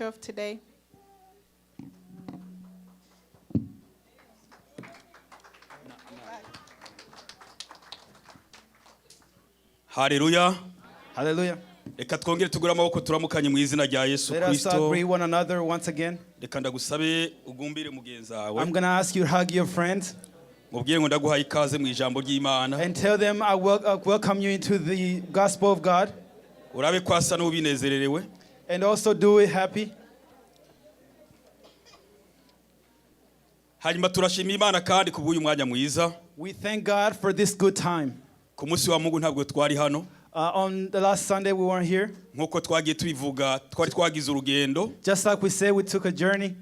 Of today. Haleluya. Hallelujah. Reka twongere tugure amaboko turamukanye mu izina rya Yesu Let us Kristo. greet one another once again. Reka ndagusabe ugumbire mugenzi wawe, I'm going to ask you to hug your friends mubwire ngo ndaguhaye ikaze mu ijambo ry'Imana. And tell them I welcome you into the gospel of God, Urabe ko asa n'ubinezererewe. And also do it happy. Hanyuma turashima Imana kandi ku bw'uyu mwanya mwiza. We thank God for this good time. Ku munsi wa Mungu ntabwo twari hano. On the last Sunday, we weren't here. Nk'uko twagiye tubivuga, twari twagize urugendo Just like we said, we took a journey.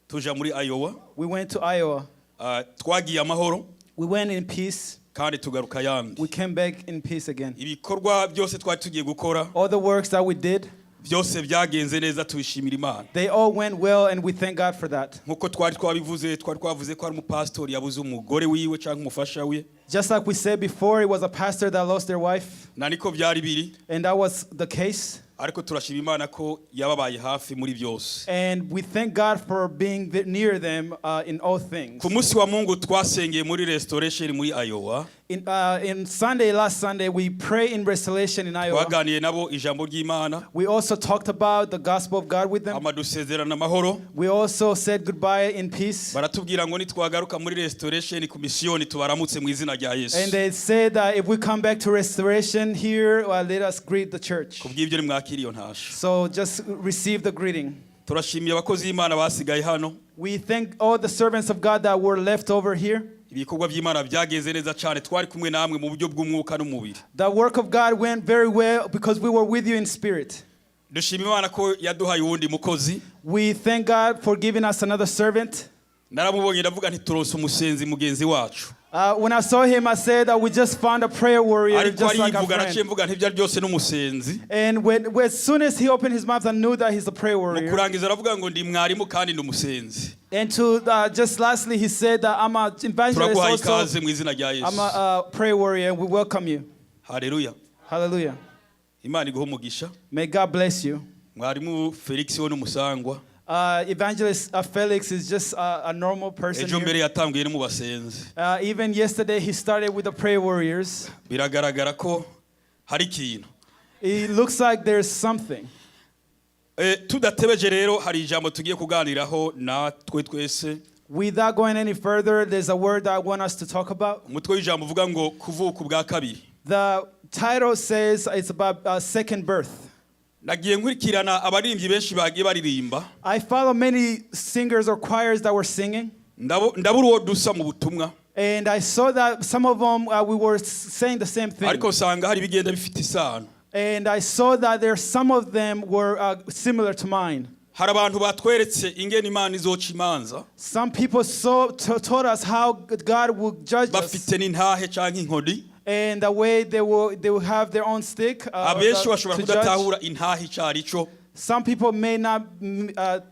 Tuja muri Iowa. We went to Iowa. Ah, twagiye amahoro We went in peace. Kandi tugaruka yandi. We came back in peace again. Ibikorwa byose twari tugiye gukora, All the works that we did, byose byagenze neza, tubishimira Imana. They all went well, and we thank God for that. Nk'uko twari twabivuze, twari twavuze ko hari umupasitori yabuze umugore wiwe cyangwa umufasha we. Just like we said before, it was a pastor that lost their wife, Na niko byari biri, and that was the case. Ariko turashima Imana ko yababaye hafi muri byose. And we thank God for being near them in all things. Ku munsi wa Mungu twasengeye muri Restoration muri Iowa. In Sunday, last Sunday, we pray in Restoration in Iowa. Twaganiye nabo ijambo ry'Imana. We also talked about the gospel of God with them. Amadusezerano amahoro. We also said goodbye in peace. Baratubwira ngo nitwagaruka muri Restoration ku misiyoni tubaramutse mu izina rya Yesu. And they said that if we come back to Restoration here, well, let us greet the church. Kubw'ibyo nimwakira iyo ntasho. So just receive the greeting. Turashimiye abakozi b'Imana basigaye hano. We thank all the servants of God that were left over here. Ibikorwa by'Imana byagenze neza cyane, twari kumwe namwe mu buryo bw'umwuka n'umubiri. The work of God went very well because we were with you in spirit. Dushima Imana ko yaduhaye uwundi mukozi. We thank God for giving us another servant. Naramubonye ndavuga nti turonse umusenzi mugenzi wacu. When I saw him, I said that we just found a prayer warrior Ariko just like our arivuga naciye friend. mvuga nti ibyo ari byose n'umusenzi. And as soon as he opened his mouth, I knew that he's a prayer Mu warrior. kurangiza aravuga ngo ndi mwarimu kandi ndi umusenzi. And to just lastly, he said that I'm an evangelist Turaguhaye also. ikaze mu izina rya I'm Yesu. a prayer warrior, and we welcome you. Haleluya. Hallelujah. Imana iguhe umugisha. May God bless you. Mwarimu Felix we n'umusangwa. Evangelist Felix is just a normal person Ejo mbere here. yatanguye no mu basenzi. Even yesterday, he started with the prayer warriors. Biragaragara ko hari ikintu. It looks like there's something. Eh, tudatebeje rero, hari ijambo tugiye kuganiraho natwe twese. Without going any further, there's a word that I want us to talk about. Umutwe w'ijambo uvuga ngo kuvuka ubwa kabiri. The title says it's about second birth. Nagiye nkurikirana abaririmbyi benshi bagiye baririmba. I follow many singers or choirs that were singing, Ndabura uwo dusa mu butumwa, and I saw that some of them we were saying the same thing. Ariko usanga hari ibigenda bifite isano. And I saw that there some of them were similar to mine. Hari abantu batweretse ingene Imana izoca imanza, Some people taught us how God will judge us, bafite n'intahe canke inkoni. And the way they will have their own stick Abenshi bashobora to judge. kudatahura intahe ico ari cyo. Some people may not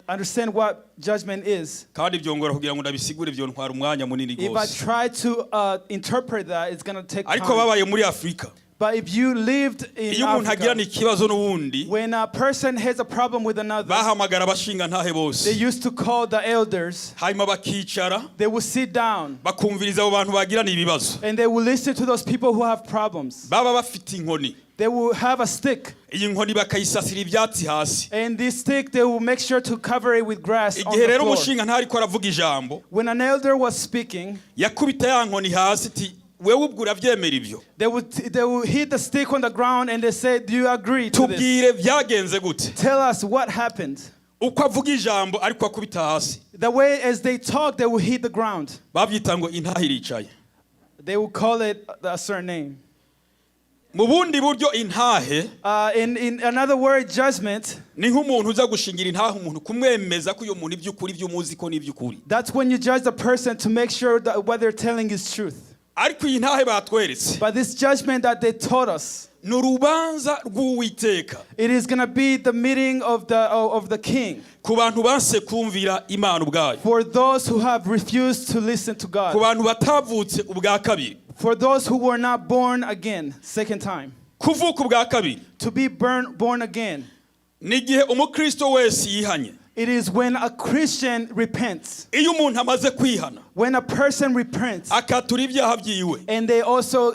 understand what judgment is. Kandi byongora kugira ngo ndabisigure, byontwara umwanya munini If I rwose. Try to interpret that, it's going to take Ariko time. babaye muri Afurika, But if you lived in iyo umuntu agirana Africa, ikibazo n'uwundi, when a person has a problem with another, bahamagara abashinga ntahe bose, they used to call the elders. Hanyuma bakicara, They will sit down bakumviriza abo bantu bagirana ibibazo. And they will listen to those people who have problems. Baba bafite inkoni. They will have a stick, Iyi nkoni bakayisasira ibyatsi hasi. And this stick they will make sure to cover it with grass on Igihe the rero floor. umushinga ntariko aravuga ijambo, When an elder was speaking, yakubita ya nkoni hasi iti wewe ubwo urabyemera ibyo? they will hit the stick on the ground and they say, "Do you agree to this? Tubwire byagenze gute. Tell us what happened." Uko avuga ijambo ariko akubita hasi. The way as they talk, they will hit the ground. Babyita ngo intahe iricaye. They will call it a certain name. Mu bundi buryo intahe In another word, judgment, ni nk'umuntu uza gushingira intahe umuntu kumwemeza ko uyu muntu iby'ukuri by'umuzi ko n'iby'ukuri. That's when you judge the person to make sure that what they're telling is truth. Ariko iyi ntahe batweretse But this judgment that they taught us, ni urubanza rw'Uwiteka it is going to be the meeting of the king ku bantu banse kumvira Imana ubwayo, for those who have refused to listen to ku God, bantu batavutse ubwa kabiri. For those who were not born again, second time. Kuvuka ubwa kabiri To be born again ni igihe umukristo wese yihanye, It is when a Christian repents. Iyo umuntu amaze kwihana, When a person repents akatura ibyaha byiwe, and they also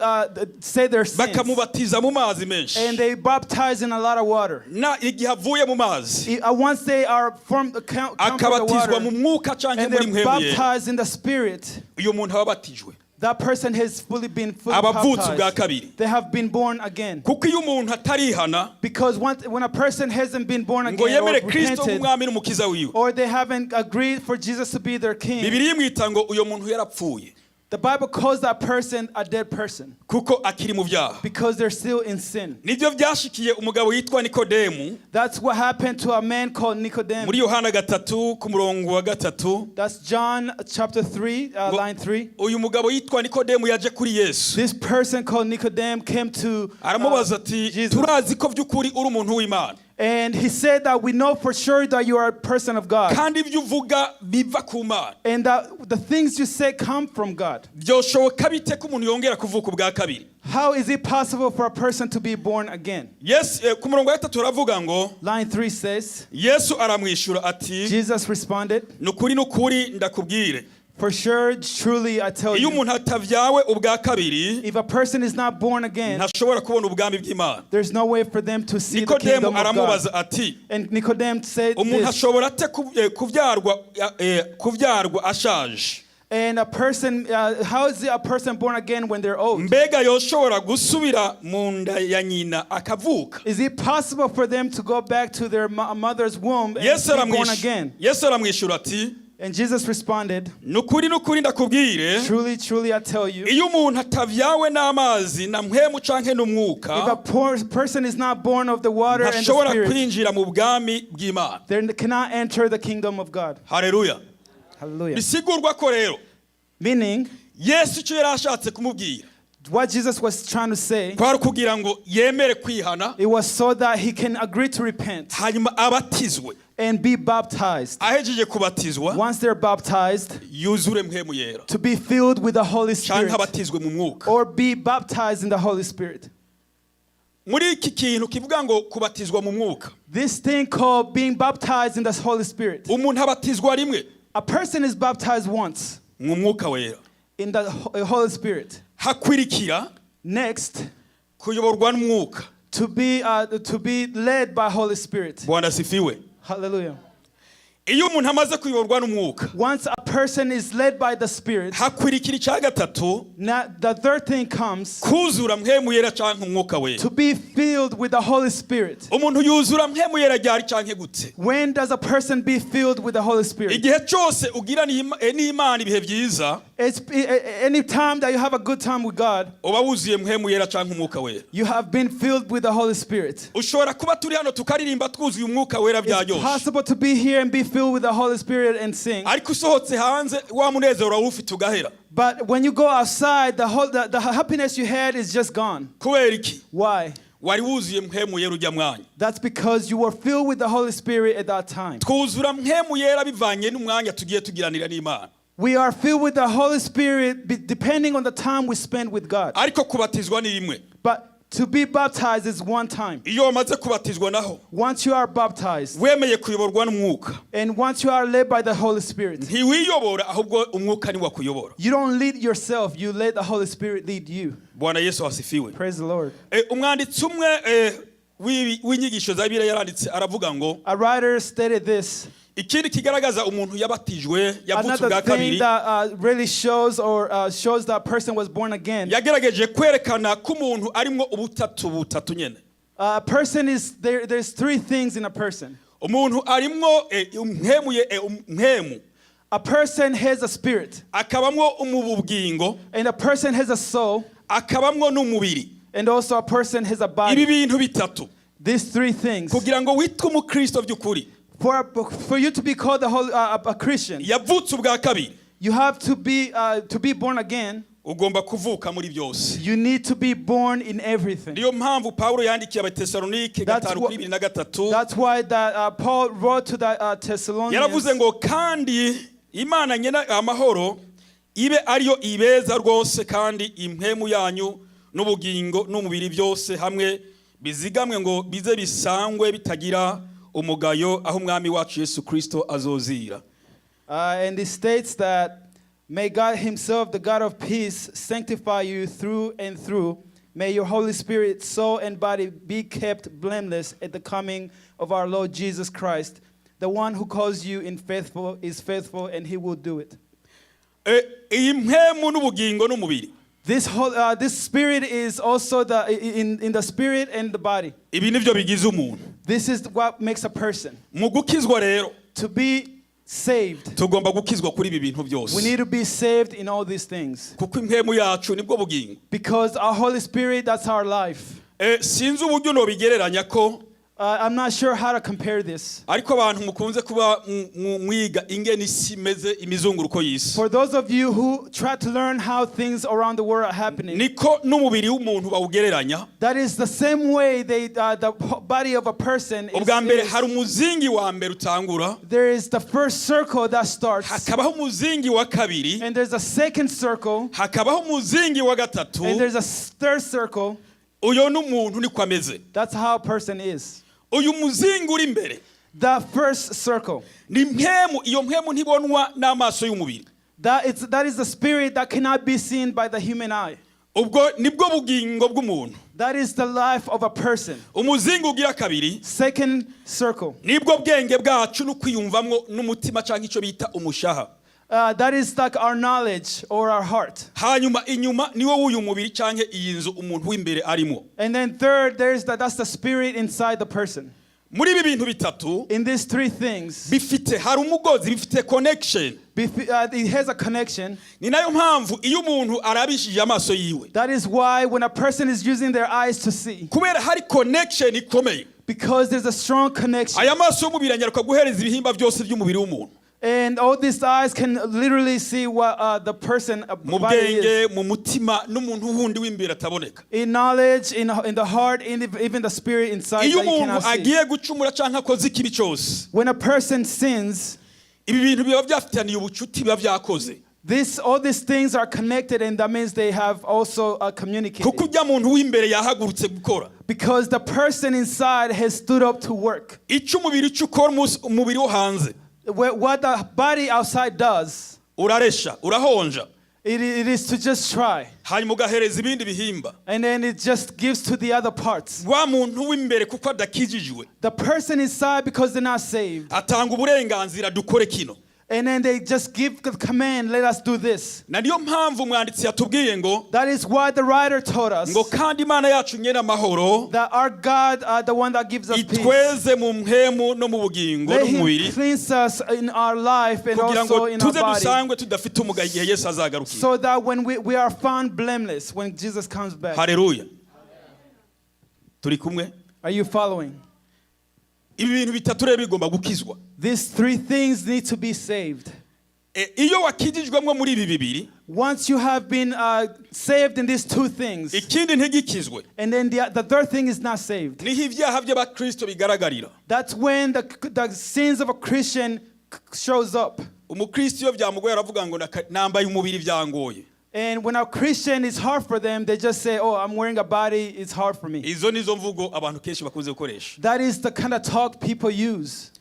say their sins bakamubatiza mu mazi menshi, and they baptize in a lot of water. Na igihe avuye mu mazi, Once they are from the come from the akabatizwa mu water mwuka canke and muri they're mpwemu yera, baptized in the Spirit, uyu muntu aba abatijwe, that person has fully been fully aba avutse ubwa baptized. kabiri. They have been born again. Kuko iyo umuntu atarihana Because when a person hasn't been born ngo again or yemere Kristo repented, nk'umwami n'umukiza wiwe, or they haven't agreed for Jesus to be their king, Bibiliya imwita ngo uyo muntu yarapfuye, the Bible calls that person a dead person kuko akiri mu byaha. because they're still in sin. Nibyo byashikiye umugabo yitwa Nikodemu That's what happened to a man called Nicodemus. muri Yohana 3 ku murongo wa 3. That's John chapter 3, line 3. Uyu mugabo yitwa Nikodemu yaje kuri Yesu, This person called Nicodemus came to aramubaza ati, Jesus. "Turazi ko by'ukuri uri umuntu w'Imana, And he said that we know for sure that you are a person of God kandi ibyo uvuga biva ku Mana. and that the things you say come from God. Byoshoboka bite ko umuntu yongera kuvuka ubwa kabiri?" How is it possible for a person to be born again? Yesu ku murongo wa 3 aravuga ngo, Line 3 says, Yesu aramwishyura ati, Jesus responded, "Ni ukuri ni ukuri ndakubwire, "For sure, truly I tell iyo you, umuntu atavyawe ubwa kabiri, if a person is not born again, ntashobora kubona ubwami bw'Imana." there's no way for them to see the Nikodemu kingdom of God." aramubaza ati, And Nicodemus said "Umuntu this, ashobora ate kuvyarwa ashaje? And a person, how is a person born again when they're old? Mbega yoshobora gusubira mu nda ya nyina akavuka?" Is it possible for them to go back to their mother's womb and Yesu be born again? Yesu aramwishyura ati, And Jesus responded, "Ni ukuri ni ukuri ndakubwire, "Truly, truly, I tell you, iyo umuntu atavyawe n'amazi na mpwemu canke if a n'umwuka, poor person is not born of the water and the ntashobora Spirit, kwinjira mu bwami bw'Imana." they cannot enter the kingdom of God." Haleluya. Hallelujah. Bisigurwa ko rero, Meaning, Yesu icyo yari ashatse kumubwira what Jesus was trying to say, kwari ukugira ngo yemere kwihana, it was so that he can agree to repent hanyuma abatizwe, and be baptized. Ahejeje kubatizwa, Once they're baptized, yuzure mpwemu yera, to be filled with the Holy canke Spirit abatizwe mu mwuka. or be baptized in the Holy Spirit. Muri iki kintu kivuga ngo kubatizwa mu mwuka, This thing called being baptized in the Holy Spirit. Umuntu abatizwa rimwe A person is baptized once mu mwuka wera, in the Holy Spirit. Hakwirikira Next, kuyoborwa n'umwuka. to be led by Holy Spirit. Bwana asifiwe. Hallelujah. Iyo umuntu amaze kuyoborwa n'umwuka, Once a person is led by the Spirit, hakwirikira icya gatatu, now the third thing comes, kuzura mpwemu yera canke umwuka wera. to be filled with the Holy Spirit. Umuntu yuzura mpwemu yera ryari canke gute? When does a person be filled with the Holy Spirit? Igihe cyose ugira n'Imana ibihe byiza, It's any time that you have a good time with God, uba wuzuye mpwemu yera canke umwuka wera. you have been filled with the Holy Spirit. Ushobora kuba turi hano tukaririmba twuzuye umwuka wera It's byaryoshe, possible to be here and be filled with the Holy Spirit and sing. Ariko usohotse hanze wa munezero wari ufite ugahera. But when you go outside, the happiness you had is just gone. Kubera iki? Why? Wari wuzuye mpwemu yera ujya mwanya. That's because you were filled with the Holy Spirit at that time. Twuzura mpwemu yera bivanye n'umwanya tugiye tugiranira n'Imana. We are filled with the Holy Spirit depending on the time we spend with God. Ariko kubatizwa ni rimwe. But to be baptized is one time. Iyo wamaze kubatizwa naho, Once you are baptized wemeye kuyoborwa n'umwuka, and once you are led by the Holy Spirit, ntiwiyobora ahubwo umwuka niwe akuyobora. you don't lead yourself, you let the Holy Spirit lead you. Bwana Yesu asifiwe. Praise the Lord. Umwanditsi umwe w'inyigisho za Bibiliya yaranditse aravuga ngo, A writer stated this. Ikindi kigaragaza umuntu yabatijwe yavutse Another ubwa thing kabiri, that really shows or shows that person was born again. Yagerageje kwerekana ko umuntu arimwo ubutatu butatu nyene. A person is there. There's three things in a person. Umuntu arimwo mpwemu mpwemu, A person has a spirit, akabamwo umubugingo, and a person has a soul, akabamwo n'umubiri. And also a person has a Ibi body. bintu bitatu, These three things. Kugira ngo witwe umukristo by'ukuri, For you to be called a Christian, yavutse ubwa kabiri, you have to be born again. Ugomba kuvuka muri byose. You need to be born in everything. Niyo mpamvu Pawulo yandikiye Abatesalonike 5 kuri 23. That's why that Paul wrote to the Thessalonians. Yaravuze ngo kandi Imana nyena amahoro ibe ariyo ibeza rwose kandi impwemu yanyu n'ubugingo n'umubiri byose hamwe bizigamwe ngo bize bisangwe bitagira umugayo aho umwami wacu Yesu Kristo azozira. And it states that, "May God Himself, the God of peace, sanctify you through and through. May your Holy Spirit, soul, and body be kept blameless at the coming of our Lord Jesus Christ. The one who calls you in faithful is faithful, and He will do it." Iyi mpwemu n'ubugingo n'umubiri. This spirit is also in the spirit and the body. Ibi nibyo bigize umuntu. This is what makes a person. Mu gukizwa rero, To be saved, tugomba gukizwa kuri ibi bintu we byose, need to be saved in all these things. Kuko impwemu yacu nibwo bugingo. Because our Holy Spirit, that's our life. Sinzi uburyo nobigereranya ko, I'm not sure how to compare this. Ariko abantu mukunze kuba mwiga ingene isi imeze, imizunguruko y'isi, For those of you who try to learn how things around the world are happening, niko n'umubiri w'umuntu bawugereranya. That is the same way the body of a person is. Ubwa mbere hari umuzingi wa mbere utangura, There is the first circle that starts, hakabaho umuzingi wa kabiri, and there's a second circle, hakabaho umuzingi wa gatatu. And there's a third circle. Uyo n'umuntu niko ameze. That's how a person is. Uyu muzingi uri imbere The first circle, ni mpwemu. Iyo mpwemu ntibonwa n'amaso y'umubiri. that is the spirit that cannot be seen by the human eye. Ubwo nibwo bugingo bw'umuntu. That is the life of a person. Umuzingi ugira kabiri Second circle. Nibwo bwenge bwacu no kwiyumvamwo n'umutima cyangwa icyo bita umushaha. That is like our knowledge or our heart. Hanyuma inyuma niwo w'uyu mubiri cyangwa iyi nzu umuntu w'imbere arimo. And then third, that's the spirit inside the person. Muri ibi bintu bitatu, In these three things, bifite hari umugozi, bifite connection. It has a connection. Ni nayo mpamvu iyo umuntu arabishije amaso yiwe, That is why when a person is using their eyes to see, kubera hari connection ikomeye, because there's a strong connection. Aya maso y'umubiri anyaruka guhereza ibihimba byose by'umubiri w'umuntu. And all these eyes can literally see what the person Mu body is. bwenge, mu mutima n'umuntu wundi w'imbere ataboneka. In knowledge, in the heart, in even the spirit inside Iyo that you umuntu cannot see. Agiye gucumura cyangwa akoze ikibi cyose, When a person sins, ibi bintu biba byafitaniye ubucuti, biba byakoze. All these things are connected, and that means they have also communicated. Kuko ujya muntu w'imbere yahagurutse gukora. Because the person inside has stood up to work. Icyo umubiri icyo ukora umubiri wo hanze, What the body outside does, uraresha, urahonja, it is to just try. Hanyuma ugahereza ibindi bihimba. And then it just gives to the other parts. Wa muntu w'imbere kuko adakijijwe, The person inside, because they're not saved, atanga uburenganzira dukore kino. and then they just give the command, "Let us do this." Na niyo mpamvu umwanditsi yatubwiye ngo, That is why the writer told us ngo kandi Imana yacu nyene amahoro that our God, the one that gives us peace, itweze mu mpwemu no mu bugingo let no mu mubiri, Him cleanse us in our life and kugira also ngo in our tuze body, dusangwe tudafite umugayo igihe Yesu azagarukira. so that when we are found blameless when Jesus comes back. Haleluya, turi kumwe? Are you following? Ibi bintu bitatu rero bigomba gukizwa. These three things need to be saved. Iyo wakijijwemo muri ibi bibiri, Once you have been saved in these two things, ikindi ntigikizwe, and then the third thing is not saved, niho ibyaha by'abakristo bigaragarira. that's when the sins of a Christian shows up. Umukristo iyo byamugoye aravuga ngo nambaye umubiri byangoye. And when a Christian, it's hard for them, they just say, "Oh, I'm wearing a body, it's hard for me." Izo nizo mvugo abantu kenshi bakunze gukoresha. That is the kind of talk people use.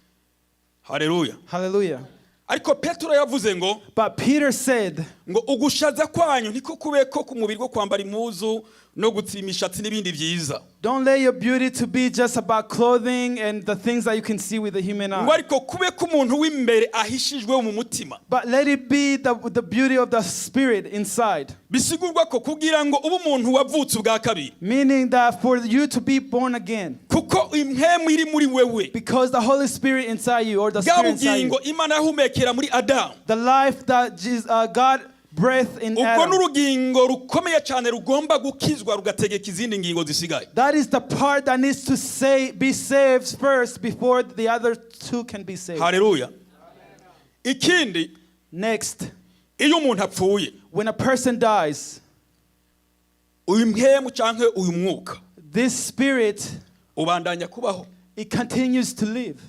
Haleluya. Hallelujah. Ariko Petero yavuze ngo, But Peter said, ngo ugushaza kwanyu niko kube ko ku mubiri wo kwambara impuzu no gutsiba imishatsi n'ibindi byiza, "Don't let your beauty to be just about clothing and the things that you can see with the human ngo eye. ariko kube ko umuntu w'imbere ahishijwe mu mutima. But let it be the beauty of the spirit inside." Bisigurwa ko kugira ngo ube umuntu wavutse ubwa kabiri, Meaning that for you to be born again, kuko impwemu iri muri wewe, because the Holy Spirit inside you or the bwa Spirit inside you, bugingo Imana yahumekera muri Adamu, the life that Jesus, God breathed in ubwo Adam, n'urugingo rukomeye cyane rugomba gukizwa rugategeka izindi ngingo zisigaye. that is the part that needs to be saved first before the other two can be saved. Haleluya. Ikindi, Next, iyo umuntu apfuye, when a person dies, uyu mpwemu cyangwa uyu mwuka this spirit, ubandanya kubaho, it continues to live.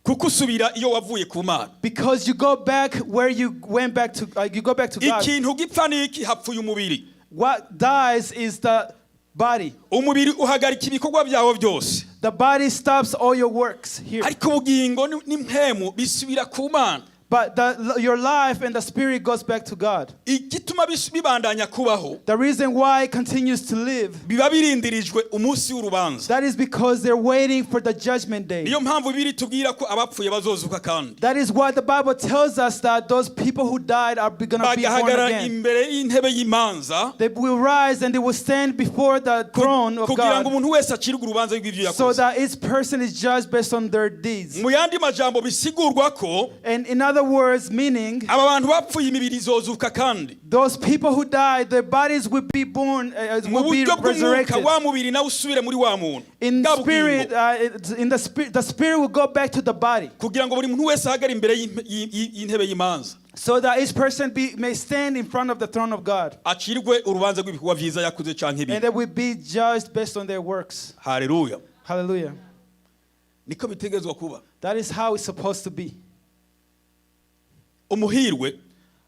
Kuko usubira iyo wavuye ku Mana. Because you go back where you went back to, you go back to God. Ikintu gipfa ni iki? Hapfuye umubiri. What dies is the body. Umubiri uhagarika ibikorwa byawo byose. The body stops all your works here. Ariko ubugingo n'impwemu bisubira ku Mana. But your life and the spirit goes back to God. Igituma bibandanya kubaho, The reason why it continues to live, biba birindirijwe umunsi w'urubanza. That is because they're waiting for the judgment day. Niyo mpamvu Bibiliya itubwira ko abapfuye bazozuka kandi That is why the Bible tells us that those people who died are going to be born bagahagarara again. Imbere y'intebe y'imanza They will rise and they will stand before the throne of kugira ngo God umuntu wese acirwe urubanza rw'ibyo so yakoze. That each person is judged based on their deeds. Mu yandi majambo bisigurwa ko And in other words, meaning aba bantu bapfuye imibiri izozuka kandi those people who died, their bodies will be born, mu will be buryo bw'umwuka resurrected. wa mubiri nawe usubire muri wa muntu In bwa spirit, bugingo in the spirit will go back to the body, kugira ngo buri muntu wese ahagarare imbere y'intebe y'imanza so that each person may stand in front of the throne of God, acirwe urubanza rw'ibikorwa byiza yakoze canke and bibi. they will be judged based on their works. Haleluya. Hallelujah. Niko bitegerezwa kuba. That is how it's supposed to be. Umuhirwe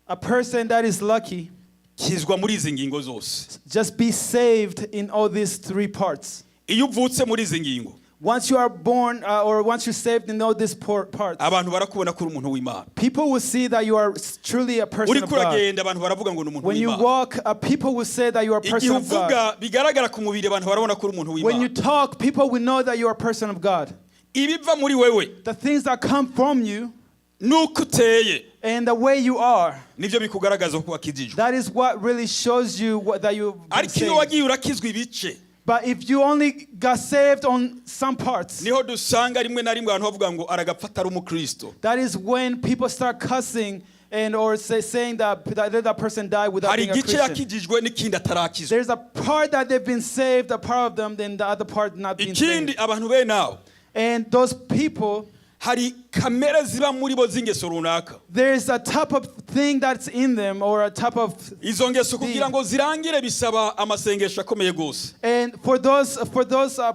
A person that is lucky, kizwa muri izi ngingo zose. Just be saved in all these three parts. Iyo uvutse muri izi ngingo, Once you are born, or once you're saved in all these parts, abantu barakubona ko uri umuntu w'Imana. People will see that you are truly a person Uriko of God. uragenda abantu baravuga ngo ni umuntu When you w'Imana. Walk, people will say that you are a Igihe person of God. uvuga bigaragara ku mubiri abantu barabona ko uri umuntu When you w'Imana. Talk, people will know that you are a person of God. Ibiva muri wewe The things that come from you nuko uteye and the way you are, nibyo bikugaragaza ko wakijijwe. That is what really shows you that you've been Ariko iyo saved. wagiye urakizwa ibice, But if you only got saved on some parts, niho dusanga rimwe na rimwe abantu bavuga ngo aragapfa atari umukristo. That is when people start cussing and or saying that person died without Hari being a igice Christian. Yakijijwe n'ikindi atarakizwa. There's a part that they've been saved, a part of them, then the other part not being Ikindi saved. Abantu bene abo, And those people, hari kamere ziba muri bo z'ingeso runaka. There's a type of thing that's in them or a type of Izo ngeso kugira ngo zirangire bisaba amasengesho akomeye gose. And for those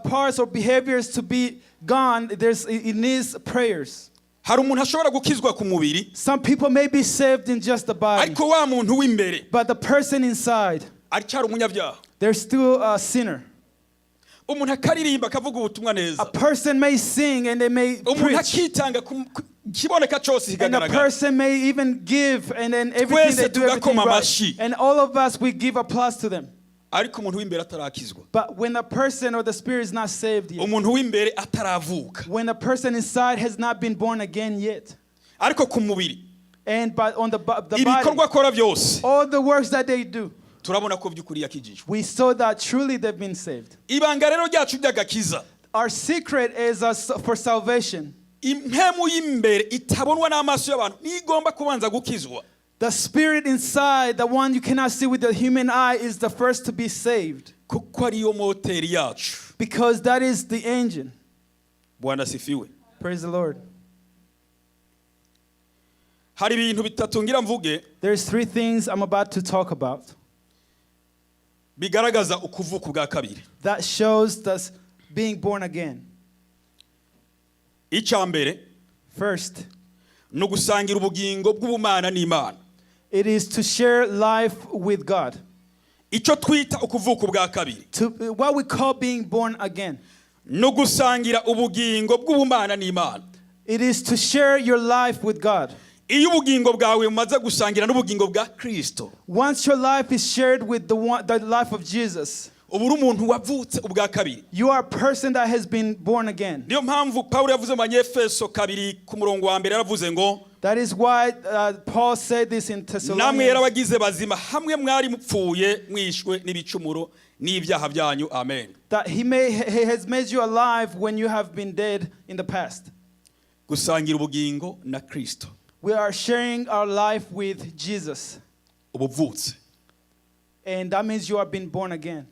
parts or behaviors to be gone, it needs prayers. Hari umuntu ashobora gukizwa ku mubiri, Some people may be saved in just the body, ariko wa muntu w'imbere but the person inside, aracyari umunyabyaha. They're still a sinner. Umuntu akaririmba akavuga ubutumwa neza, A person may sing and they may umuntu preach, akitanga ku kiboneka cyose and a kikagaragara, person may even give, and then everything Twese they do, everything tugakoma right. amashi. And all of us, we give applause to them. Ariko umuntu w'imbere atarakizwa, But when a person or the spirit is not saved yet, umuntu w'imbere ataravuka, when a person inside has not been born again yet, ariko ku mubiri and but on the body, ibikorwa akora byose all the works that they do, turabona ko by'ukuri yakijijwe. We saw that truly they've been saved. Ibanga rero ryacu ry'agakiza, Our secret is for salvation. Impemu y'imbere itabonwa n'amaso y'abantu niyo igomba kubanza gukizwa. The spirit inside, the one you cannot see with the human eye, is the first to be saved kuko ariyo moteri yacu. Because that is the engine. Bwana asifiwe. Praise the Lord. Hari ibintu bitatu ngira mvuge There's three things I'm about to talk about bigaragaza ukuvuka ubwa kabiri. That shows us being born again. Icya mbere First, ni ugusangira ubugingo bw'ubumana n'Imana. It is to share life with God. Icyo twita ukuvuka ubwa kabiri To what we call being born again. Ni ugusangira ubugingo bw'ubumana n'Imana. It is to share your life with God. Iyo ubugingo bwawe bumaze gusangira n'ubugingo bwa Kristo, Once your life is shared with the life of Jesus, uba uri umuntu wavutse ubwa kabiri. You are a person that has been born again. Niyo mpamvu Pawulo yavuze mu Banyefeso kabiri ku murongo wa mbere yaravuze ngo That is why Paul said this in namwe Thessalonians. Yarabagize bazima hamwe mwari mupfuye mwishwe n'ibicumuro n'ibyaha byanyu. Amen. That he has made you alive when you have been dead in the past. Gusangira ubugingo na Kristo, We are sharing our life with Jesus. Ubuvutse. And that means you have been born again.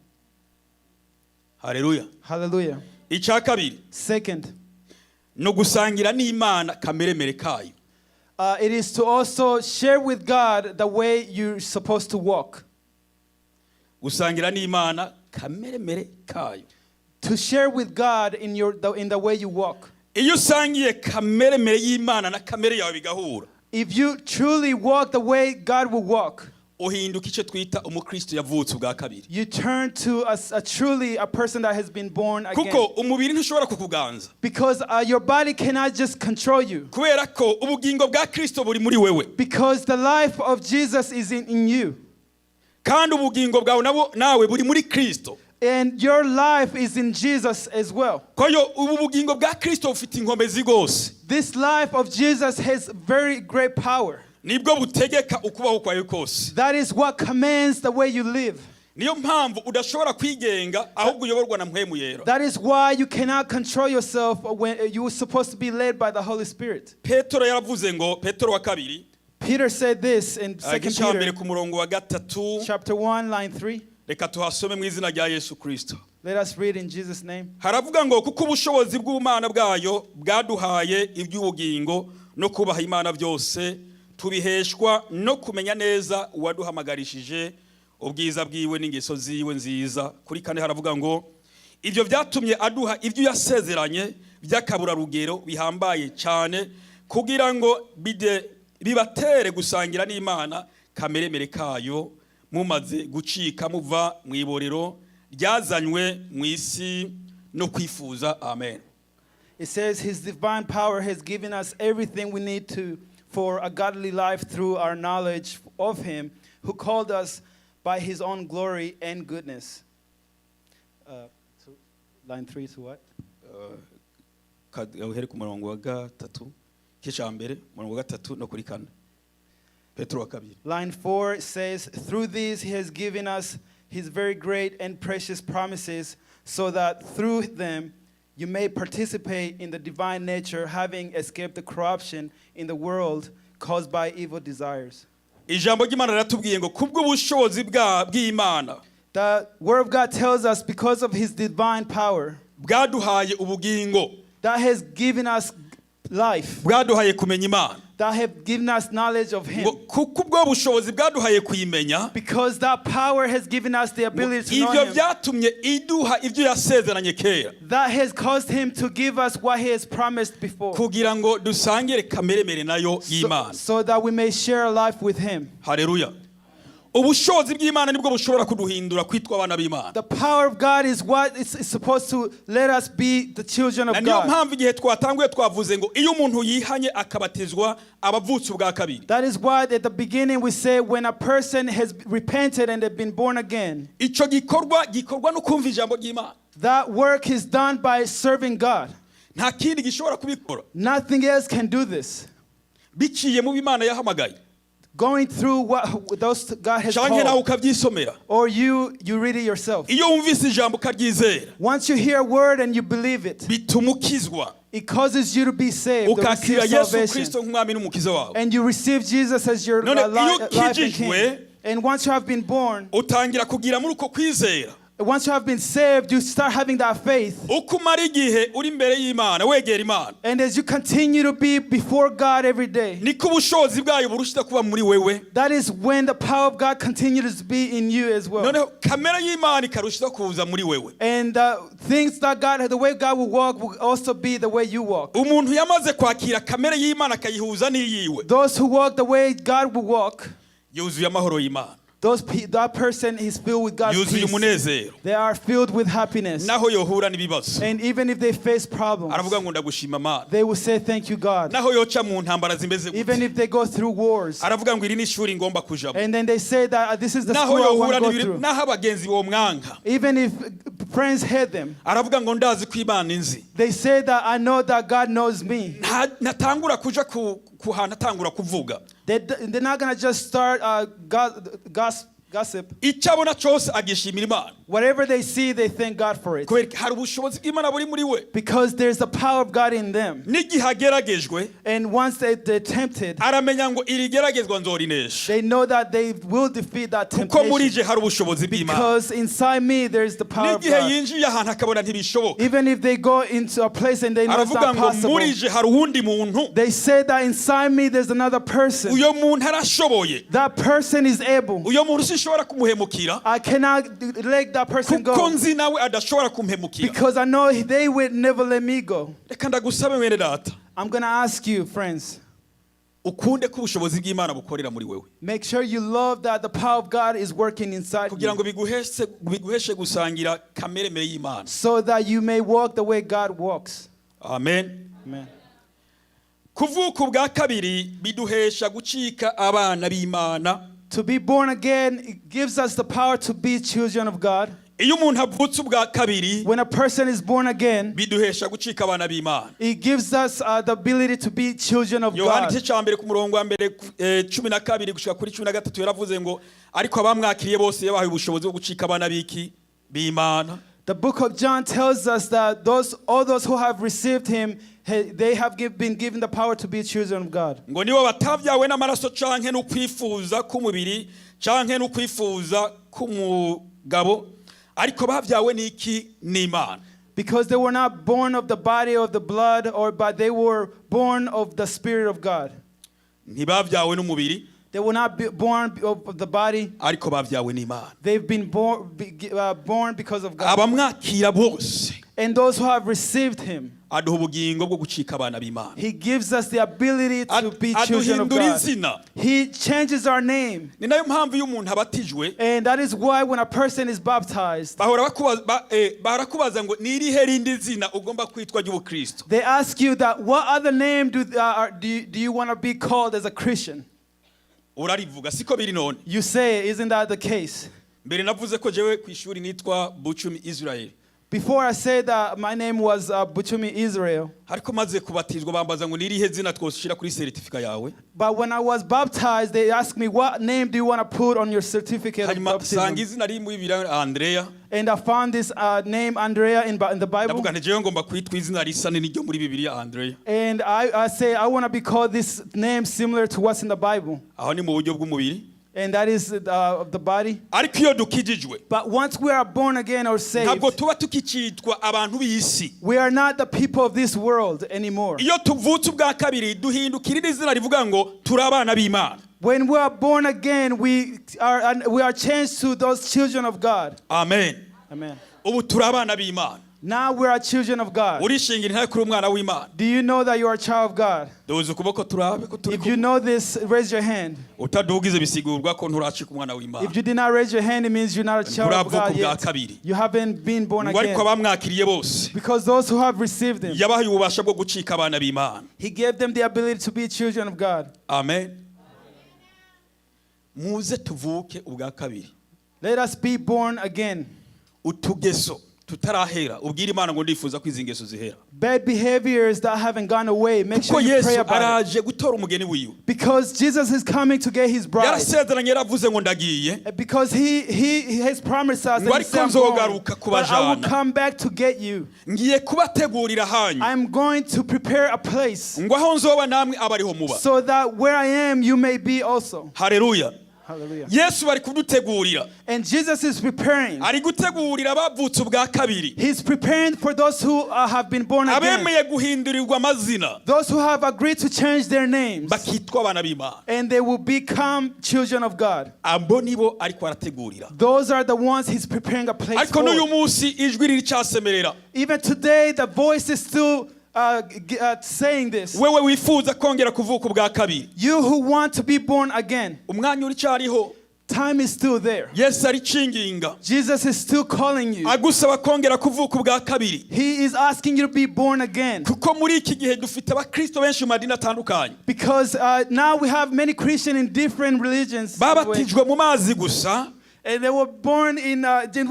Haleluya. Hallelujah. Icya kabiri Second, ni ugusangira n'Imana kameremere kayo. It is to also share with God the way you're supposed to walk. Gusangira n'Imana kameremere kayo. To share with God in the way you walk. Iyo usangiye kameremere y'Imana na kamere yawe bigahura, If you truly walk the way God will walk, Uhinduka icyo twita umukristo yavutse ubwa kabiri. You turn to a truly a person that has been born again. Kuko umubiri ntushobora kukuganza. Because your body cannot just control you. Kubera ko ubugingo bwa Kristo buri muri wewe. Because the life of Jesus is in you. Kandi ubugingo bwawe nabo nawe buri muri Kristo. And your life is in Jesus as well. Koyo ubu bugingo bwa Kristo bufite inkomezi rwose. This life of Jesus has very great power. Nibwo butegeka ukubaho kwawe kose. That is what commands the way you live. Niyo mpamvu udashobora kwigenga ahubwo uyoborwa na Mpwemu Yera. That is why you cannot control yourself when you are supposed to be led by the Holy Spirit. Petero yaravuze ngo Petero wa kabiri Peter said this in 2 igice cya mbere Peter ku murongo wa gatatu. chapter 1 line 3. Reka tuhasome mu izina rya Yesu Kristo. Let us read in Jesus' name. Haravuga ngo kuko ubushobozi bw'ubumana bwayo bwaduhaye iby'ubugingo no kubaha Imana byose tubiheshwa no kumenya neza uwaduhamagarishije ubwiza bwiwe n'ingeso ziwe nziza. Kuri kane haravuga ngo ibyo byatumye aduha ibyo yasezeranye by'akaburarugero bihambaye cyane kugira ngo bide bibatere gusangira n'Imana kameremere kayo mumaze gucika muva mu iborero ryazanywe mu isi no kwifuza. Amen. It says his divine power has given us everything we need to for a godly life through our knowledge of him who called us by his own glory and goodness. Line 3 to what? Uhere ku murongo wa gatatu igice mbere umurongo wa gatatu no kuri kane Petero wa kabiri. Line 4 says, "Through these he has given us his very great and precious promises, so that through them you may participate in the divine nature, having escaped the corruption in the world caused by evil desires." Ijambo ry'Imana riratubwiye ngo kubw'ubushobozi bwa- bw'Imana The Word of God tells us because of his divine power bwaduhaye ubugingo that has given us life, bwaduhaye kumenya Imana that have given us knowledge of him. Ngo kuko ubwo bushobozi bwaduhaye kuyimenya Because that power has given us the ngo ability to know ibyo him. byatumye iduha ibyo yasezeranye kera That has caused him to give us what he has promised before. Kugira ngo dusangire kameremere nayo So, y'Imana. so that we may share life with him. Haleluya. Ubushobozi bw'Imana nibwo bushobora kuduhindura kwitwa abana b'Imana. The power of God is what is supposed to let us be the children Na of niyo God. mpamvu igihe twatanguye twavuze ngo iyo umuntu yihanye akabatizwa aba avutse ubwa kabiri. That is why at the beginning we say when a person has repented and they've been born again, Icyo gikorwa gikorwa no kumva ijambo ry'Imana. That work is done by serving God. Nta kindi gishobora kubikora. Nothing else can do this. Biciye mu Imana yahamagaye. Going through what those God has Canke nawe called, ukabyisomera. Or you read it yourself. Iyo wumvise ijambo ukaryizera Once you hear a word and you believe it, bituma ukizwa it causes you to be saved, or ukakira receive Yesu salvation, Kristo nk'umwami n'umukiza wawe. And you receive Jesus as your None iyo life and ukijijwe, King. And once you have been born, utangira kugira muri uko kwizera. Once you have been saved, you start having that faith. Uko umara igihe uri imbere y'Imana wegera Imana And as you continue to be before God every day, niko ubushobozi bwayo burushiza kuba muri wewe. That is when the power of God continues to be in you as well. Noneho kamere y'Imana ikarushiza kuza muri wewe. And things that God, the way God will walk will also be the way you walk. Umuntu yamaze kwakira kamere y'Imana akayihuza n'iyiwe Those who walk the way God will walk, yuzuye amahoro y'Imana that person is filled with God's yuzuye peace. Umunezero. They are filled with happiness. Naho yohura n'ibibazo And even if they face problems, aravuga ngo ndagushima Mana. They will say, "Thank you, God." Naho yoca mu ntambara zimeze Even gute if they go through wars. aravuga ngo iri ni ishuri ngomba kujamo. And then they say that this is the Naho school I yohura want to go n'ibiri through. naho abagenzi bomwanka Even if friends hate them, aravuga ngo ndazi ko Imana inzi. They say that I know that God knows me. Nta- ntatangura kuja ku ku hantu atangura kuvuga. They're not going to just start gossip. Icyo abona cyose agishimira Imana. Whatever they see, they thank God for it. Kubera ko hari ubushobozi bw'Imana buri muri we. Because there's the power of God in them. N'igihe ageragejwe And once they're tempted, aramenya ngo iri geragezwa nzorinesha they know that they will defeat that kuko muri temptation. je hari ubushobozi bw'Imana. Because inside me, there's the power of N'igihe God. yinjiye ahantu akabona ntibishoboka Even if they go into a place and they know it's aravuga not ngo possible, muri je hari uwundi muntu. They say that inside me there's another person. Uyo muntu arashoboye. That person is able. Uyo muntu sinshobora kumuhemukira I cannot let that person kuko go nzi nawe adashobora kumpemukira. Because I know they would never let me go. Reka ndagusabe mwene data. I'm going to ask you, friends, Ukunde ko ubushobozi bw'Imana bukorera muri wewe. Make sure you love that the power of God is working inside Kugira you ngo biguheshe gusangira kamere mere y'Imana. So that you may walk the way God walks. Amen. Amen. Kuvuka ubwa kabiri biduhesha gucika abana b'Imana. To be born again, it gives us the power to be children of God. Iyo umuntu avutse ubwa kabiri, When a person is born again, biduhesha gucika abana b'Imana. it gives us the ability to be children of Yohana God. igice cya mbere ku murongo wa mbere 12 gushika kuri 13 yaravuze ngo ariko abamwakiriye bose yabahaye ubushobozi bwo gucika abana b'iki b'Imana. The book of John tells us that those all those who have received him, they have been given the power to be children of God. Ngo nibo batavyawe n'amaraso canke n'ukwifuza k'umubiri canke n'ukwifuza k'umugabo ariko bavyawe n'iki n'Imana. Because they were not born of the body of the blood, or but they were born of the Spirit of God. Ntibavyawe n'umubiri, They were not born of the body. Ariko bavyawe n'Imana. They've been born because of God. Abamwakira bose, And those who have received him, aduha ubugingo bwo gucika abana b'Imana. he gives us the ability to be children of Aduhindura God. izina. He changes our name. Ni nayo mpamvu iyo umuntu abatijwe, And that is why when a person is baptized, bahora barakubaza ngo ni irihe rindi zina ugomba kwitwa ry'ubukristo. they ask you that what other name do you want to be called as a Christian? Urarivuga siko biri none? You say, isn't that the case? Mbere navuze ko jewe ku ishuri nitwa Bucumi Israel. Before I said that my name was Buchumi Israel, Ariko maze kubatizwa bambaza ngo ni irihe zina twoshira kuri certificate yawe. But when I was baptized, they asked me, "What name do you want to put on your certificate of Hanyuma baptism?" sanga izina riri muri Bibiliya Andrea. And I found this name, Andrea, in the Bible. Ndavuga nti jewe ngomba kwitwa izina risa n'iryo muri Bibiliya Andrea. And I say, I want to be called this name similar to what's in the Bible. Aho ni mu buryo bw'umubiri. And that is of the body. Ariko iyo dukijijwe, But once we are born again or saved, ntabwo tuba tukicitwa abantu b'isi. We are not the people of this world anymore. Iyo tuvutse ubwa kabiri duhindukira iri zina rivuga ngo turi abana b'Imana. When we are born again, we are changed to those children of God. Amen. Amen. Ubu turi abana b'Imana. Now we are children of God. Urishingira intahe kuri umwana w'Imana? Do you know that you are a child of God? Duza ukuboko turabe ko turi If you kumwe. Know this, raise your hand. Utadugize bisigurwa ko nturacika umwana w'Imana. If you did not raise your hand, it means you're not a child of Nturavuka God ubwa yet. kabiri. You haven't been born Ngo ariko again. abamwakiriye bose, Because those who have received him, yabahaye ububasha bwo gucika abana b'Imana. He gave them the ability to be children of God. Amen. Muze tuvuke ubwa kabiri. Let us be born again. Utugeso tutarahera ubwira Imana ngo ndifuza ko izi ngeso zihera. Bad behaviors that haven't gone away, make Kuko sure you Yesu pray about it. Araje gutora umugeni wiwe. Because Jesus is coming to get his bride. Yarasezeranye yaravuze ngo ndagiye, Because he has promised us ngo that he ariko said, "I'm going, nzogaruka but I will kubajana. come back to get you. Ngiye kubategurira hanyu, I'm going to prepare a place ngo aho nzoba namwe abe ariho muba." so that where I am, you may be also." Haleluya. Hallelujah. Yesu bari kudutegurira. And Jesus is preparing. Ari gutegurira abavutse ubwa kabiri, He's preparing for those who have been born again. Abemeye guhindurirwa amazina, Those who have agreed to change their names. Bakitwa abana b'Imana. And they will become children of God. Abo nibo ariko arategurira. Those are the ones he's preparing a place Ariko n'uyu for. Munsi ijwi riricyasemerera. Even today, the voice is still saying this. Wewe wifuza kongera kuvuka ubwa kabiri, You who want to be born again, umwanya uricyariho. Time is still there. Yesu aricinginga, Jesus is still calling you. Agusaba kongera kuvuka ubwa kabiri. He is asking you to be born again. Kuko muri iki gihe dufite abakristo benshi mu madini atandukanye, Because now we have many Christians in different religions. Babatijwe mu mazi gusa. And they were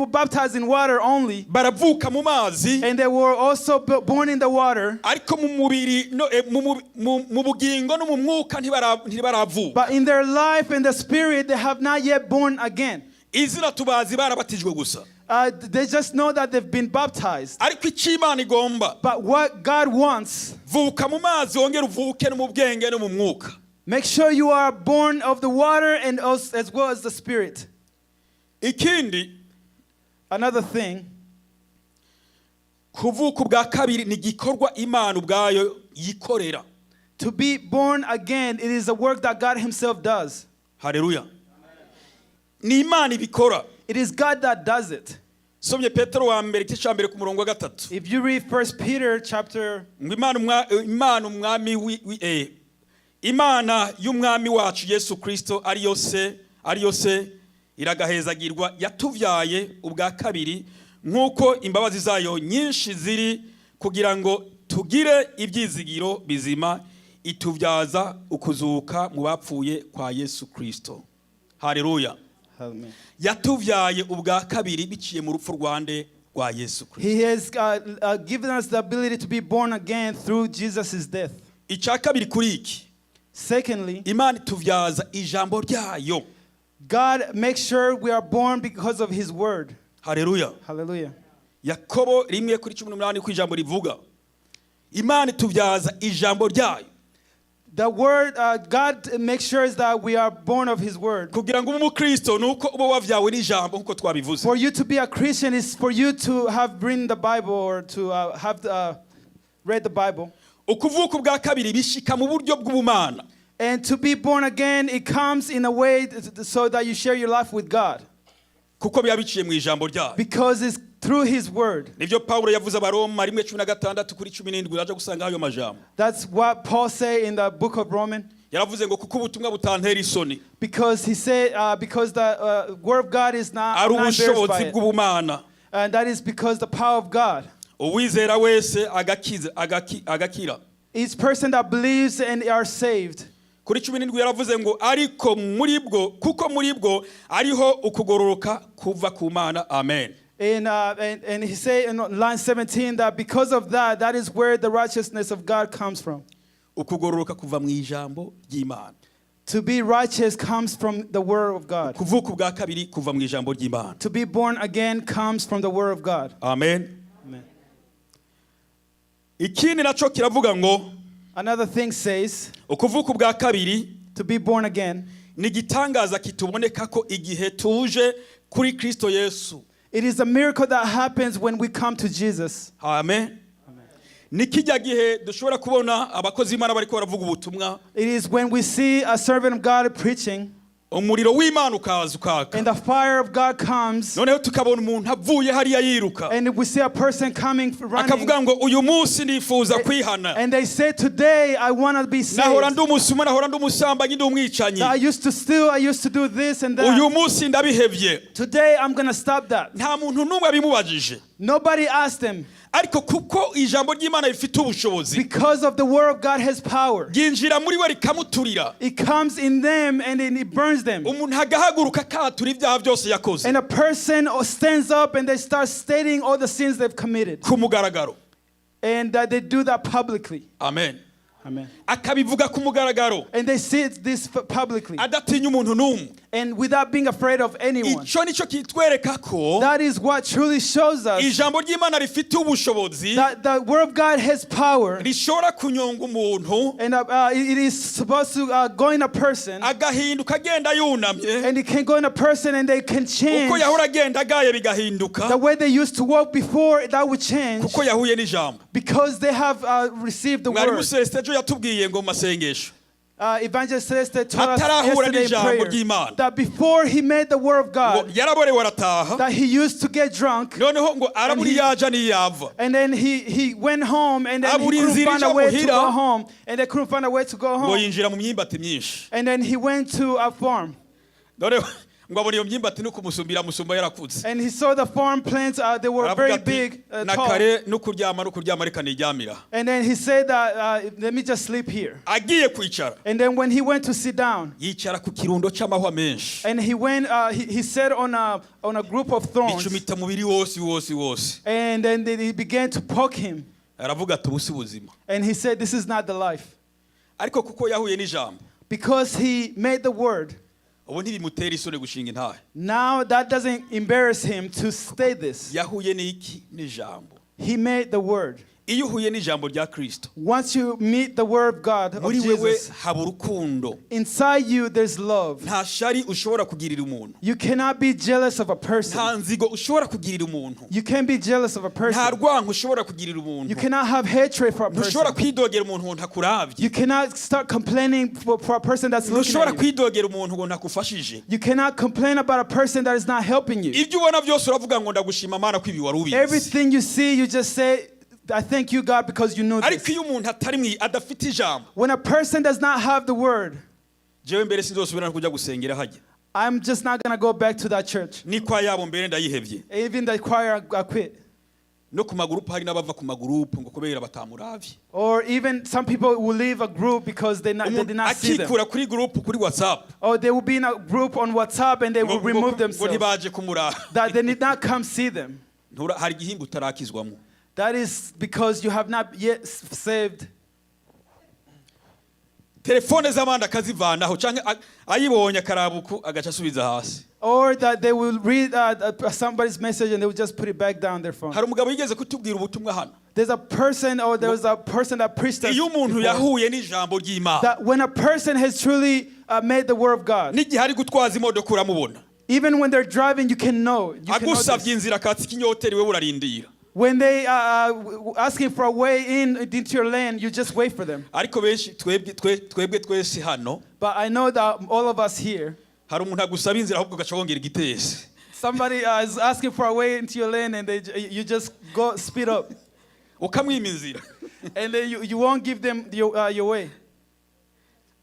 baptized in water only. Baravuka mu mazi, And they were also born in the water. Ariko mu mubiri no, mu bugingo no mu mwuka ntibaravuka. But in their life and the spirit, they have not yet born again. Izina tubazi barabatijwe gusa. They just know that they've been baptized. Ariko icyo Imana igomba, But what God wants, vuka mu mazi wongere uvuke no mu bwenge no mu mwuka. Make sure you are born of the water and also, as well as the spirit. Ikindi, Another thing, kuvuka ubwa kabiri ni igikorwa Imana ubwayo yikorera. To be born again, it is a work that God Himself does. Haleluya. Ni Imana ibikora. It is God that does it. Somye Petero wa mbere igice cya mbere ku murongo wa gatatu. If you read First Peter chapter, Ngo Imana Imana umwami Imana y'umwami wacu Yesu Kristo, ariyo se iragahezagirwa, yatubyaye ubwa kabiri nk'uko imbabazi zayo nyinshi ziri, kugira ngo tugire ibyizigiro bizima, itubyaza ukuzuka mu bapfuye kwa Yesu Kristo. Haleluya. Amen. Yatubyaye ubwa kabiri biciye mu rupfu rwande? Rwa Yesu Kristo. He has given us the ability to be born again through Jesus' death. Icya kabiri kuri iki, Secondly, Imana itubyaza ijambo ryayo. God makes sure we are born because of His word. Haleluya. Hallelujah. Yakobo 1:18 ko ijambo rivuga, Imana itubyaza ijambo ryayo. The word, God makes sure that we are born of His word. Kugira ngo ube umukristo ni uko uba wabyawe n'ijambo, nk'uko twabivuze. For you to be a Christian is for you to have written the Bible or to have read the Bible. Ukuvuka ubwa kabiri bishika mu buryo bw'ubumana. And to be born again, it comes in a way so that you share your life with God. Kuko biba biciye mu ijambo ryayo. Because it's through His word. Nibyo Pawulo yavuze Abaroma 1:16-17, uraja gusanga ayo majambo. That's what Paul said in the book of Romans. Yaravuze ngo kuko ubutumwa butantera isoni, Because he said, because the word of God is not, ari I'm not embarrassed by ubushobozi it. bw'ubumana, And that is because the power of God. Uwizera wese agakiza agakira. Each person that believes and are saved. Kuri 17 yaravuze ngo ariko muri bwo, kuko muri bwo ariho ukugororoka kuva ku Mana. Amen. And he said in line 17 that because of that, that is where the righteousness of God comes from. Ukugororoka kuva mu ijambo ry'Imana. To be righteous comes from the word of God. Kuvuka ubwa kabiri kuva mu ijambo ry'Imana. To be born again comes from the word of God. Amen. Amen. Ikindi nacyo kiravuga ngo Another thing says ukuvuka ubwa kabiri to be born again. Ni igitangaza kituboneka ko igihe tuje kuri Kristo Yesu. It is a miracle that happens when we come to Jesus. Amen. Ni kijya gihe dushobora kubona abakozi b'Imana bariko baravuga ubutumwa, It is when we see a servant of God preaching umuriro w'Imana ukaza ukaka, and the fire of God comes, noneho tukabona umuntu avuye hariya yiruka, and we see a person coming running, akavuga ngo uyu munsi nifuza kwihana. And they say, "Today I want to be Nahora saved. ndi umusuma, nahora ndi umusambanyi, ndi umwicanyi. I used to steal, I used to do this and Uyu that. Munsi ndabihevye. Today I'm going to stop that." Nta muntu n'umwe abimubajije, Nobody asked him. Ariko kuko ijambo ry'Imana rifite ubushobozi, Because of the word of God has power. Ryinjira muri we rikamuturira. It comes in them and then it burns them. Umuntu agahaguruka akatura ibyaha byose yakoze And a person stands up and they start stating all the sins they've committed. Ku mugaragaro. And that they do that publicly. Amen. Amen. Akabivuga ku mugaragaro, And they see it this publicly. Adatinya umuntu n'umwe. And without being afraid of anyone. Icyo nicyo kitwereka ko That is what truly shows us ijambo ry'Imana rifite ubushobozi, that the word of God has power. Rishobora kunyonga umuntu, And it is supposed to go in a person. Agahinduka agenda yunamye. And it can go in a person and they can change. Uko yahora agenda agaye bigahinduka, The way they used to walk before, that would change. Kuko yahuye n'ijambo. Because they have received the Mwarimu word. Celestin ejo yatubwiye ngo mu masengesho, Evangelist Celeste taught us atarahura yesterday in n'ijambo prayer ry'Imana, that before he made the word of ngo God, yaraborewe arataha, that he used to get drunk, noneho ngo arabura iyo aja n'iyava. And then he went home and then he Abura couldn't inzira find a ija way to muhira. Go home, and they couldn't find a way to go Ngo home. yinjira mu myimbati myinshi. And then he went to a farm, Noneho ngo abona iyo myimbati no kumusumbira musumba yarakuze. And he saw the farm plants, they were Aravuga very ati big, na tall. Kare no kuryama no kuryama reka niryamira. And then he said that, "Let me just sleep here." Agiye kwicara, And then when he went to sit down, yicara ku kirundo c'amahwa menshi, and he sat on a group of thorns, bicumita umubiri wose wose wose. And then he began to poke him. Aravuga ati ubu si buzima. And he said, "This is not the life." Ariko kuko yahuye n'ijambo, Because he made the word, ubu ntibimutera isoni gushinga intahe. Now that doesn't embarrass him to say this. Yahuye n'iki? N'ijambo. He made the word. Iyo uhuye n'ijambo rya Kristo, Once you meet the word of God, of muri wewe Jesus, haba urukundo. Inside you there's love. Nta shari ushobora kugirira umuntu. You cannot be jealous of a Nta person. Nzigo ushobora kugirira umuntu. You can't be jealous of a Nta person. rwanko ushobora kugirira umuntu. You cannot have hatred for a Ntushobora person. kwidogera umuntu ngo ntakuravye. You cannot start complaining for a person that's looking Ntushobora at you. kwidogera umuntu ngo ntakufashije. You cannot complain about a person that is not helping you. Ibyo ubona byose uravuga ngo ndagushima Mana ko ibi wari ubizi. Everything you see, you just say, I thank you, God, because you knew Ariko this. iyo umuntu atari mwi adafite ijambo, When a person does not have the word, jewe mbere sinzosubira no kujya gusengera hajya. I'm just not going to go back to that church. Ni choir yabo mbere ndayihevye. Even the choir, I quit. No ku magurupu, hari n'abava ku magurupu ngo kubera batamuravye. Or even some people will leave a group because they Umuntu did not see them. akikura kuri gurupu kuri WhatsApp Or they will be in a group on WhatsApp and they ngo will remove ngo themselves. ntibaje kumuraba. That they did not come see them. Hari igihimba utarakizwamo. That is because you have not yet saved. Telefone z'abandi akazivanaho canke ayibonye akarabuku agaca asubiza hasi. Or that they will read somebody's message and they will just put it back down their phone. Hari umugabo yigeze kutubwira ubutumwa hano. There's a person, or there was a person that preached us Iyo umuntu before, yahuye n'ijambo ry'Imana, that when a person has truly made the word of God, n'igihe ari gutwaza imodoka uramubona. Even when they're driving, you can know. You can know Agusabye this. Inzira akatsa ikinyoteri, we urarindira. When they are asking for a way in into your lane, you just wait for them. Ariko benshi twebwe twebwe twese hano, But I know that all of us here, hari umuntu agusaba inzira ahubwo ugaca wongera igitesi. Somebody is asking for a way into your lane and you just go speed up. Ukamwima inzira. And then you won't give them your way.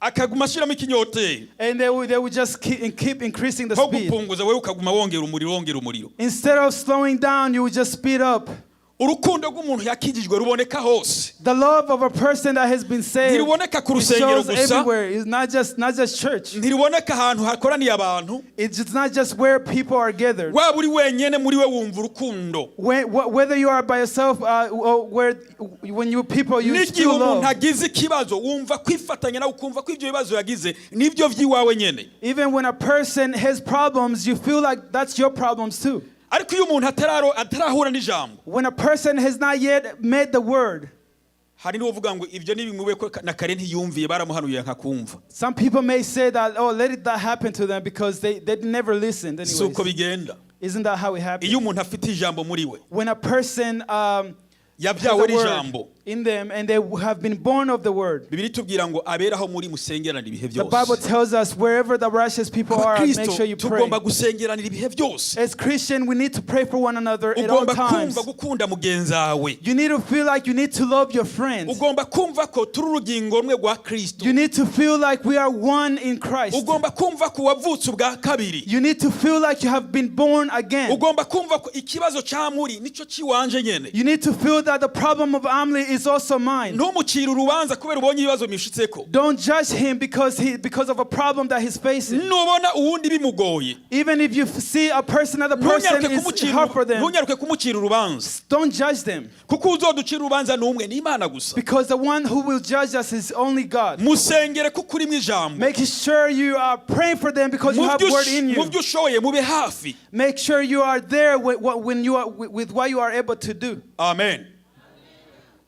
Akaguma ashyiramo ikinyoteri. And they will just keep increasing the Aho speed. gupunguza, wowe ukaguma wongera umuriro, wongera umuriro. Instead of slowing down, you will just speed up. Urukundo rw'umuntu yakijijwe ruboneka hose. The love of a person that has been saved, Ntiruboneka ku it rusengero shows gusa. Everywhere. It's not just church. Ntiruboneka ahantu hakoraniye abantu. It's not just where people are gathered. Waba uri wenyene, muri we wumva urukundo. Whether you are by yourself or where when you people you N'igihe still umuntu love. agize ikibazo, wumva kwifatanya nawe, ukumva ko ibyo bibazo yagize nibyo by'iwawe nyene. Even when a person has problems, you feel like that's your problems too. Ariko iyo umuntu atarahura n'ijambo, When a person has not yet made the word, hari n'uvuga ngo ibyo nibimube ko na kare ntiyumviye, baramuhanuye nkakumva. Some people may say that, oh, let it that happen to them because they never listened Si uko anyways. bigenda. Isn't that how it happens? Iyo umuntu afite ijambo muri we, When a person has yabyawe a word n'ijambo, in them and they have been born of the word, Bibiliya itubwira ngo aberaho muri musengerana ibihe the Bible byose. Tells us wherever the righteous people are, make Abakristo sure you pray. tugomba gusengeranira ibihe byose. As Christian, we need to pray for one another at all Ugomba times. kumva gukunda mugenzi wawe. You need to feel like you need to love your friends. Ugomba kumva ko turi urugingo rumwe rwa Kristo. You need to feel like we are one in Christ. Ugomba kumva ko wavutse ubwa kabiri. You need to feel like you have been born again. Ugomba kumva ko ikibazo cya muri nicyo kiwanje nyene. You need to feel that the problem of Amli is also mine. Ntumucire urubanza kubera ubonye ibibazo bimushitseko. Don't judge him because of a problem that he's facing. Nubona uwundi bimugoye, Even if you see a person, another person ntunyaruke is kumucira hard for them, ntunyaruke kumucira urubanza, don't judge them. Kuko uzoducira urubanza ni umwe, ni Imana gusa. Because the one who will judge us is only God. Musengere kuko urimo ijambo. Make sure you are praying for them because you Mu have byo word in mu you. Byo ushoboye mube hafi. Make sure you are there with what you are able to do. Amen.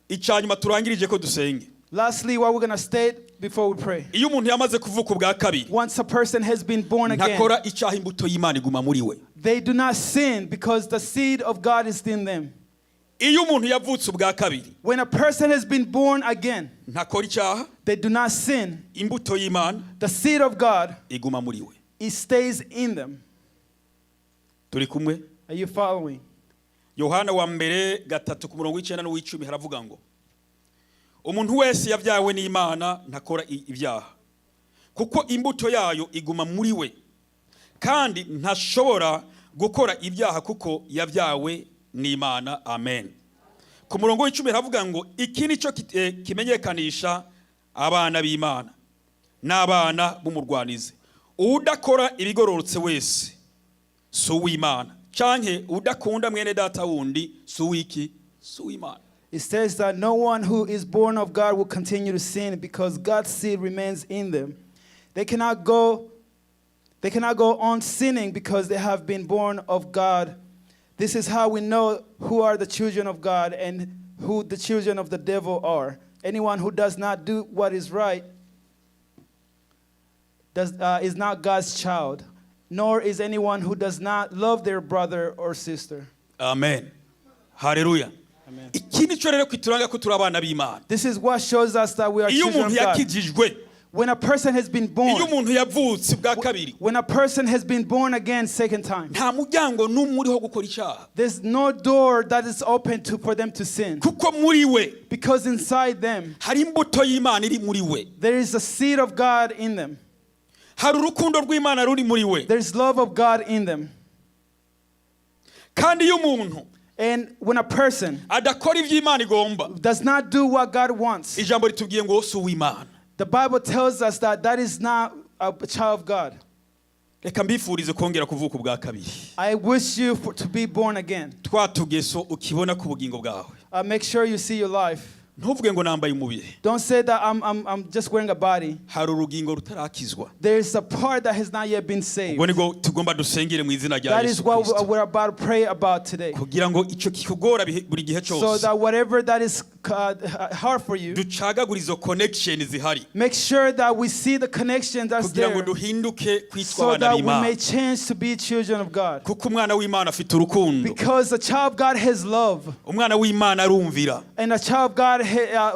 Icyanyuma turangirije ko dusenge. Lastly, what we're going to state before we pray. Iyo umuntu yamaze kuvuka ubwa kabiri, Once a person has been born again, ntakora icyaha, imbuto y'Imana iguma muri we. They do not sin because the seed of God is in them. Iyo umuntu yavutse ubwa kabiri, When a person has been born again, ntakora icyaha, they do not sin. Imbuto y'Imana The seed of God, iguma muri we. It stays in them. Turi kumwe? Are you following? Yohana wa mbere 3 ku murongo w'icenda n'uw'icumi haravuga ngo umuntu wese yabyawe n'Imana ntakora ibyaha, kuko imbuto yayo iguma muri we, kandi ntashobora gukora ibyaha kuko yabyawe n'Imana. Amen. Ku murongo w'icumi haravuga ngo iki ni cyo kimenyekanisha abana b'Imana n'abana b'umurwanizi: udakora ibigororotse wese si uw'Imana, canke udakunda mwene data wundi si uw'iki? Si uw'Imana. It says that no one who is born of God will continue to sin because God's seed remains in them. They cannot go on sinning because they have been born of God. This is how we know who are the children of God and who the children of the devil are. Anyone who does not do what is right is not God's child, nor is anyone who does not love their brother or sister. Amen, haleluya. Amen. Iki ni cyo rero kituranga ko turi abana b'Imana. This is what shows us that we are Iyo children umuntu of God. yakijijwe, When a person has been Iyo born, umuntu yavutse bwa kabiri, when a person has been born again second time, nta muryango n'umwe uriho gukora icyaha, there's no door that is open to for them to sin. Kuko muri we Because inside them, hari imbuto y'Imana iri muri we. There is a seed of God in them. Hari urukundo rw'Imana ruri muri we. There's love of God in them. Kandi iyo umuntu And when a person adakora ibyo Imana igomba, does not do what God wants, ijambo ritubwiye ngo si uw'Imana. The Bible tells us that that is not a child of God. Reka mbifurize kongera kuvuka ubwa kabiri. I wish you to be born again. Twa tugeso ukibona ku bugingo bwawe, Make sure you see your life. Ntuvuge ngo nambaye umubiri. Don't say that I'm just wearing a body. Hari urugingo rutarakizwa. There's a part that has not yet been saved. Ubwo nibwo tugomba dusengere mu izina rya That is Yesu what Kristo, we're about to pray about today. Kugira ngo icyo kikugora buri gihe So cyose, that whatever that is hard for you, ducagagure izo connection zihari, make sure that we see the connection that's kugira ngo there duhinduke kwitwa so abana that we may b'Imana. Change to be children of God. Kuko umwana w'Imana afite urukundo. Because the child of God has love, Umwana w'Imana arumvira. And a child of God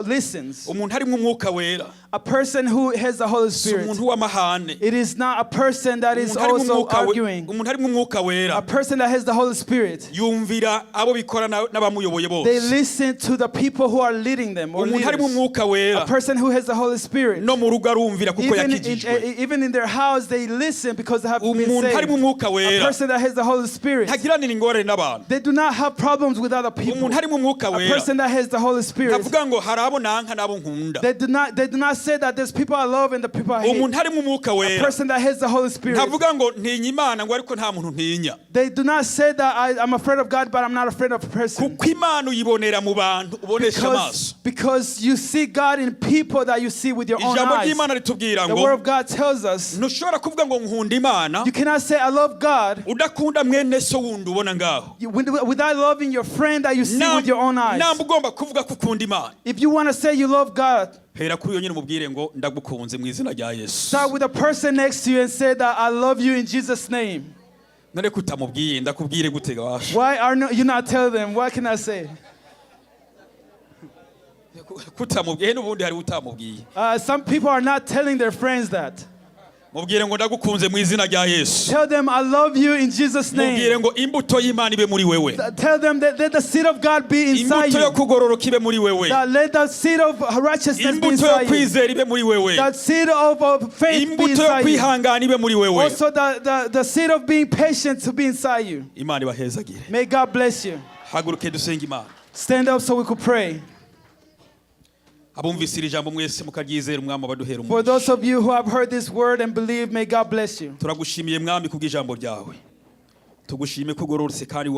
listens. Umuntu arimo Umwuka Wera A person who has the Holy si Spirit, umuntu w'amahane. It is not a person that is Umuntu arimo also Umwuka arguing. Umuntu arimo Umwuka Wera A person that has the Holy Spirit, yumvira abo bikora n'abamuyoboye they bose. Listen to the people who are leading them or Umuntu arimo leaders. Umwuka A Wera person who has the Holy Spirit, no mu rugo arumvira kuko yakijijwe. even in their house, they listen because they have been Umuntu saved. arimo Umwuka A Wera person that has the Holy Spirit, ntagiranira ingorane n'abantu. They do not have problems with other people. Umuntu arimo Umwuka A Wera person that has the Holy Spirit, ntavuga ngo hari abo nanka n'abo nkunda. they do not say that there's people I love and the people I hate. Umuntu arimo Umwuka A Wera person that has the Holy Spirit, ntavuga ngo ntinya Imana ngo ariko nta muntu ntinya. They do not say that I'm afraid of God, but I'm not afraid of a person. Kuko Imana uyibonera mu bantu ubonesha Because, amaso. Because you see God in people that you see with your own Ijambo eyes. ry'Imana ritubwira The ngo Word of God tells us ntushobora kuvuga ngo nkunda Imana you cannot say, "I love God," udakunda mwene so wundi ubona ngaho. Without loving your friend that you see with your own eyes. Namba ugomba kuvuga ko ukunda Imana, If you want to say you love God, hera kuri iyo nyine umubwire ngo ndagukunze mu izina rya Yesu. Start with the person next to you and say that I love you in Jesus' name. None ko utamubwiye ndakubwire gute gabasha? Why are you not tell them? What can I say? Kutamubwiye n'ubundi hari utamubwiye. Some people are not telling their friends that. Mubwire ngo ndagukunze mu izina rya Yesu. Tell them, "I love you in Jesus' Mubwire name." ngo imbuto y'Imana ibe muri wewe. Tell them that let the seed of God be inside Imbuto yo you. kugororoka ibe muri wewe. That let the seed of righteousness be Imbuto yo inside you. kwizera ibe muri wewe. That seed of faith be Imbuto yo inside you. kwihangana ibe muri wewe. Also, the seed of being patient to be inside you. Imana ibahezagire. May God bless you. Haguruke dusenge Imana. Stand up so we could pray. Abumvise iri jambo mwese mukaryizera, Umwami abaduhera For umugisha. those of you who have heard this word and believe, may God bless you. Turagushimiye Mwami kubw'ijambo ryawe, tugushime ko ugororotse kandi.